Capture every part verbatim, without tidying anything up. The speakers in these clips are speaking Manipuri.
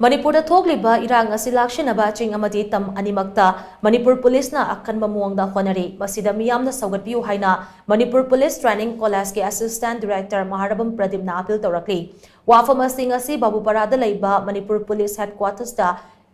ꯃꯅꯤꯄꯨꯔꯗ ꯊꯣꯛꯂꯤꯕ ꯏꯔꯥꯡ ꯑꯁꯤ ꯂꯥꯛꯁꯤꯟꯅꯕ ꯆꯤꯡ ꯑꯃꯗꯤ ꯇꯝ ꯑꯅꯤꯃꯛꯇ ꯃꯅꯤꯄꯨꯔ ꯄꯨꯂꯤꯁꯅ ꯑꯀꯟꯕ ꯃꯑꯣꯡꯗ ꯍꯣꯠꯅꯔꯤ꯫ ꯃꯁꯤꯗ ꯃꯤꯌꯥꯝꯅ ꯁꯧꯒꯠꯄꯤꯌꯨ ꯍꯥꯏꯅ ꯃꯅꯤꯄꯨꯔ ꯄꯨꯂꯤꯁ ꯇ꯭ꯔꯦꯅꯤꯡ ꯀꯣꯂꯦꯖꯀꯤ ꯑꯦꯁꯤꯁꯇꯦꯟ ꯗꯤꯔꯦꯛꯇꯔ ꯃꯍꯥꯔꯕꯝ ꯄ꯭ꯔꯗꯤꯞꯅ ꯑꯄꯤꯜ ꯇꯧꯔꯛꯂꯤ꯫ ꯋꯥꯐꯝ ꯑꯁꯤꯡ ꯑꯁꯤ ꯕꯥꯕꯨꯄꯥꯔꯥꯗ ꯂꯩꯕ ꯃꯅꯤꯄꯨꯔ ꯄꯨꯂꯤꯁ ꯍꯦꯗꯀ꯭ꯋꯥꯇꯔꯁꯇ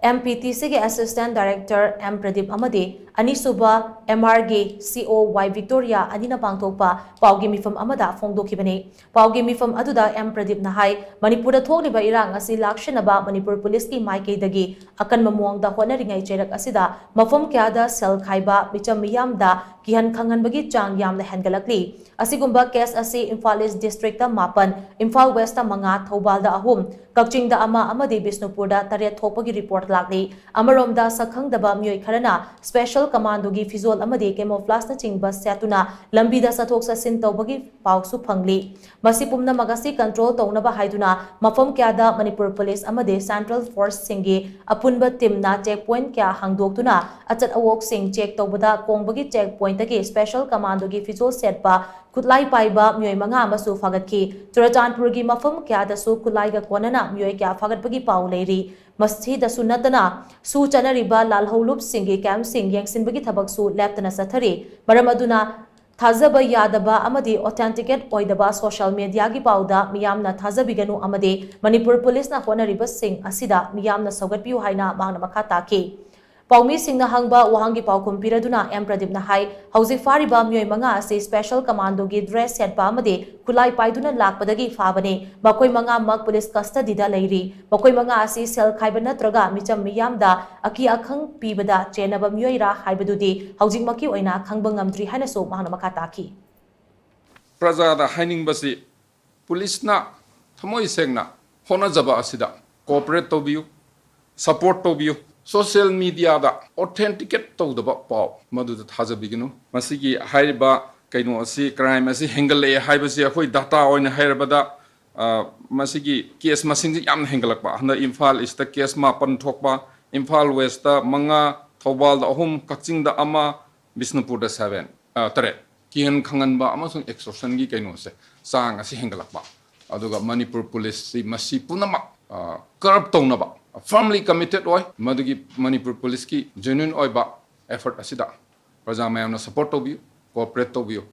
ꯑꯦꯝ ꯄꯤ ꯇꯤ ꯁꯤꯒꯤ ꯑꯦꯁꯤꯁꯇꯦꯟ ꯗꯥꯏꯔꯦꯛꯇꯔ ꯑꯦꯝ ꯄ꯭ꯔꯗꯤꯞ ꯑꯃꯗꯤ ꯑꯅꯤꯁꯨꯕ ꯑꯦꯝ ꯑꯥꯔꯒꯤ ꯁꯤ ꯑꯣ ꯋꯥꯏ ꯚꯤꯛꯇꯣꯔꯤꯌꯥ ꯑꯅꯤꯅ ꯄꯥꯡꯊꯣꯛꯄ ꯄꯥꯎꯒꯤ ꯃꯤꯐꯝ ꯑꯃꯗ ꯐꯣꯡꯗꯣꯛꯈꯤꯕꯅꯤ꯫ ꯄꯥꯎꯒꯤ ꯃꯤꯐꯝ ꯑꯗꯨꯗ ꯑꯦꯝ ꯄ꯭ꯔꯗꯤꯞꯅ ꯍꯥꯏ, ꯃꯅꯤꯄꯨꯔꯗ ꯊꯣꯛꯂꯤꯕ ꯏꯔꯥꯡ ꯑꯁꯤ ꯂꯥꯛꯁꯤꯟꯅꯕ ꯃꯅꯤꯄꯨꯔ ꯄꯨꯂꯤꯁꯀꯤ ꯃꯥꯏꯀꯩꯗꯒꯤ ꯑꯀꯟꯕ ꯃꯑꯣꯡꯗ ꯍꯣꯠꯅꯔꯤꯉꯩ ꯆꯩꯔꯛ ꯑꯁꯤꯗ ꯃꯐꯝ ꯀꯌꯥꯗ ꯁꯦꯜ ꯈꯥꯏꯕ, ꯃꯤꯆꯝ ꯃꯤꯌꯥꯝꯗ ꯀꯤꯍꯟ ꯈꯪꯍꯟꯕꯒꯤ ꯆꯥꯡ ꯌꯥꯝꯅ ꯍꯦꯟꯒꯠꯂꯛꯂꯤ꯫ ꯑꯁꯤꯒꯨꯝꯕ ꯀꯦꯁ ꯑꯁꯤ ꯏꯝꯐꯥꯜ ꯏꯁ ꯗꯤꯁꯇ꯭ꯔꯤꯛꯇ ꯃꯥꯄꯟ, ꯏꯝꯐꯥꯜ ꯋꯦꯁꯇ ꯃꯉꯥ, ꯊꯧꯕꯥꯜꯗ ꯑꯍꯨꯝ, ꯀꯛꯆꯤꯡꯗ ꯑꯃ ꯑꯃꯗꯤ ꯕꯤꯁꯅꯨꯄꯨꯔꯗ ꯇꯔꯦꯠ ꯊꯣꯛꯄꯒꯤ ꯔꯤꯄꯣꯔꯠ ꯂꯥꯛꯂꯤ꯫ ꯑꯃꯔꯣꯝꯗ, ꯁꯛꯈꯪꯗꯕ ꯃꯤꯑꯣꯏ ꯈꯔꯅ ꯁ꯭ꯄꯦꯁꯦꯜ ꯀꯃꯥꯟꯗꯣꯒꯤ ꯐꯤꯖꯣꯜ ꯑꯃꯗꯤ ꯀꯦꯃꯣꯐ꯭ꯂꯥꯖꯅꯆꯤꯡꯕ ꯁꯦꯠꯇꯨꯅ ꯂꯝꯕꯤꯗ ꯆꯠꯊꯣꯛ ꯆꯠꯁꯤꯟ ꯇꯧꯕꯒꯤ ꯄꯥꯎꯁꯨ ꯐꯪꯂꯤ꯫ ꯃꯁꯤ ꯄꯨꯝꯅꯃꯛ ꯑꯁꯤ ꯀꯟꯇ꯭ꯔꯣꯜ ꯇꯧꯅꯕ ꯍꯥꯏꯗꯨꯅ ꯃꯐꯝ ꯀꯌꯥꯗ ꯃꯅꯤꯄꯨꯔ ꯄꯨꯂꯤꯁ ꯑꯃꯗꯤ ꯁꯦꯟꯇ꯭ꯔꯦꯜ ꯐꯣꯔꯁꯁꯤꯡꯒꯤ ꯑꯄꯨꯟꯕ ꯇꯤꯝꯅ ꯆꯦꯛ ꯄꯣꯏꯟꯠ ꯀꯌꯥ ꯍꯥꯡꯗꯣꯛꯇꯨꯅ ꯑꯆꯠ ꯑꯋꯣꯛꯁꯤꯡ ꯆꯦꯛ ꯇꯧꯕꯗ ꯀꯣꯡꯕꯒꯤ ꯆꯦꯛ ꯄꯣꯏꯟꯠꯇꯒꯤ ꯁ꯭ꯄꯦꯁꯦꯜ ꯀꯃꯥꯟꯗꯣꯒꯤ ꯐꯤꯖꯣꯜ ꯁꯦꯠꯄ, ꯈꯨꯠꯂꯥꯏ ꯄꯥꯏꯕ ꯃꯤꯑꯣꯏ ꯃꯉꯥ ꯑꯃꯁꯨ ꯐꯥꯒꯠꯈꯤ꯫ ꯆꯨꯔꯆꯥꯟꯄꯨꯔꯒꯤ ꯃꯐꯝ ꯀꯌꯥꯗꯁꯨ ꯈꯨꯠꯂꯥꯏꯒ ꯀꯣꯟꯅꯅ ꯃꯤꯑꯣꯏ ꯀꯌꯥ ꯐꯥꯒꯠꯄꯒꯤ ꯄꯥꯎ ꯂꯩꯔꯤ꯫ ꯃꯁꯤꯗꯁꯨ ꯅꯠꯇꯅ ꯁꯨ ꯆꯠꯅꯔꯤꯕ ꯂꯥꯜꯍꯧꯂꯨꯞꯁꯤꯡꯒꯤ ꯀꯦꯝꯞꯁꯤꯡ ꯌꯦꯡꯁꯤꯟꯕꯒꯤ ꯊꯕꯛꯁꯨ ꯂꯦꯞꯇꯅ ꯆꯠꯊꯔꯤ꯫ ꯃꯔꯝ ꯑꯗꯨꯅ ꯊꯥꯖꯕ ꯌꯥꯗꯕ ꯑꯃꯗꯤ ꯑꯣꯊꯦꯟꯇꯤꯀꯦꯠ ꯑꯣꯏꯗꯕ ꯁꯣꯁꯤꯌꯦꯜ ꯃꯤꯗꯤꯌꯥꯒꯤ ꯄꯥꯎꯗ ꯃꯤꯌꯥꯝꯅ ꯊꯥꯖꯕꯤꯒꯅꯨ ꯑꯃꯗꯤ ꯃꯅꯤꯄꯨꯔ ꯄꯨꯂꯤꯁꯅ ꯍꯣꯠꯅꯔꯤꯕꯁꯤꯡ ꯑꯁꯤꯗ ꯃꯤꯌꯥꯝꯅ ꯁꯧꯒꯠꯄꯤꯌꯨ ꯍꯥꯏꯅ ꯃꯍꯥꯛꯅ ꯃꯈꯥ ꯇꯥꯈꯤ꯫ ꯄꯥꯎꯃꯤꯁꯤꯡꯅ ꯍꯪꯕ ꯋꯥꯍꯪꯒꯤ ꯄꯥꯎꯈꯨꯝ ꯄꯤꯔꯗꯨꯅ ꯑꯦꯝ ꯄ꯭ꯔꯗꯤꯞꯅ ꯍꯥꯏ, ꯍꯧꯖꯤꯛ ꯐꯥꯔꯤꯕ ꯃꯤꯑꯣꯏ ꯃꯉꯥ ꯑꯁꯤ ꯁ꯭ꯄꯦꯁꯦꯜ ꯀꯃꯥꯟꯗꯣꯒꯤ ꯗ꯭ꯔꯦꯁ ꯁꯦꯠꯄ ꯑꯃꯗꯤ ꯈꯨꯠꯂꯥꯏ ꯄꯥꯏꯗꯨꯅ ꯂꯥꯛꯄꯗꯒꯤ ꯐꯥꯕꯅꯤ꯫ ꯃꯈꯣꯏ ꯃꯉꯥꯃꯛ ꯄꯨꯂꯤꯁ ꯀꯁꯇꯗꯤꯗ ꯂꯩꯔꯤ꯫ ꯃꯈꯣꯏ ꯃꯉꯥ ꯑꯁꯤ ꯁꯦꯜ ꯈꯥꯏꯕ ꯅꯠꯇ꯭ꯔꯒ ꯃꯤꯆꯝ ꯃꯤꯌꯥꯝꯗ ꯑꯀꯤ ꯑꯈꯪ ꯄꯤꯕꯗ ꯆꯦꯟꯅꯕ ꯃꯤꯑꯣꯏꯔꯥ ꯍꯥꯏꯕꯗꯨꯗꯤ ꯍꯧꯖꯤꯛꯃꯛꯀꯤ ꯑꯣꯏꯅ ꯈꯪꯕ ꯉꯝꯗ꯭ꯔꯤ ꯍꯥꯏꯅꯁꯨ ꯃꯍꯥꯛꯅ ꯃꯈꯥ ꯇꯥꯈꯤ꯫ ꯄ꯭ꯔꯖꯥꯗ ꯍꯥꯏꯅꯤꯡꯕꯁꯤ, ꯄꯨꯂꯤꯁꯅ ꯊꯃꯣꯏ ꯁꯦꯡꯅ ꯍꯣꯠꯅꯖꯕ ꯑꯁꯤꯗ ꯀꯣꯑꯣꯄꯔꯦꯠ ꯇꯧꯕꯤꯌꯨ, ꯁꯄꯣꯔꯠ ꯇꯧꯕꯤꯌꯨ꯫ ꯁꯣꯁꯤꯌꯦꯜ ꯃꯤꯗꯤꯌꯥꯗ ꯑꯣꯊꯦꯟꯇꯤꯀꯦꯠ ꯇꯧꯗꯕ ꯄꯥꯎ ꯃꯗꯨꯗ ꯊꯥꯖꯕꯤꯒꯅꯨ꯫ ꯃꯁꯤꯒꯤ ꯍꯥꯏꯔꯤꯕ ꯀꯩꯅꯣ ꯑꯁꯤ, ꯀ꯭ꯔꯥꯏꯝ ꯑꯁꯤ ꯍꯦꯟꯒꯠꯂꯛꯑꯦ ꯍꯥꯏꯕꯁꯤ ꯑꯩꯈꯣꯏ ꯗꯥꯇꯥ ꯑꯣꯏꯅ ꯍꯥꯏꯔꯕꯗ, ꯑ, ꯃꯁꯤꯒꯤ ꯀꯦꯁ ꯃꯁꯤꯡꯁꯤ ꯌꯥꯝꯅ ꯍꯦꯟꯒꯠꯂꯛꯄ꯫ ꯍꯟꯗꯛ ꯏꯝꯐꯥꯜ ꯏꯁꯇ ꯀꯦꯁ ꯃꯥꯄꯟ ꯊꯣꯛꯄ, ꯏꯝꯐꯥꯜ ꯋꯦꯁꯇ ꯃꯉꯥ, ꯊꯧꯕꯥꯜꯗ ꯑꯍꯨꯝ, ꯀꯛꯆꯤꯡꯗ ꯑꯃ, ꯕꯤꯁꯅꯨꯄꯨꯔꯗ ꯁꯚꯦꯟ, ꯑ, ꯇꯔꯦꯠ꯫ ꯀꯤꯍꯟ ꯈꯪꯍꯟꯕ ꯑꯃꯁꯨꯡ ꯑꯦꯛꯁꯇꯣꯔꯁꯟꯒꯤ ꯀꯩꯅꯣꯁꯦ, ꯆꯥꯡ ꯑꯁꯤ ꯍꯦꯟꯒꯠꯂꯛꯄ꯫ ꯑꯗꯨꯒ ꯃꯅꯤꯄꯨꯔ ꯄꯨꯂꯤꯁꯁꯤ ꯃꯁꯤ ꯄꯨꯝꯅꯃꯛ, ꯑ, ꯀꯔꯞ ꯇꯧꯅꯕ firmly committed ꯑꯣꯏ꯫ ꯃꯗꯨꯒꯤ ꯃꯅꯤꯄꯨꯔ ꯄꯨꯂꯤꯁꯀꯤ genuine ꯑꯣꯏꯕ effort ꯑꯁꯤꯗ ꯄ꯭ꯔꯖꯥ ꯃꯌꯥꯝꯅ support ꯇꯧꯕꯤꯌꯨ, cooperate ꯇꯧꯕꯤꯌꯨ꯫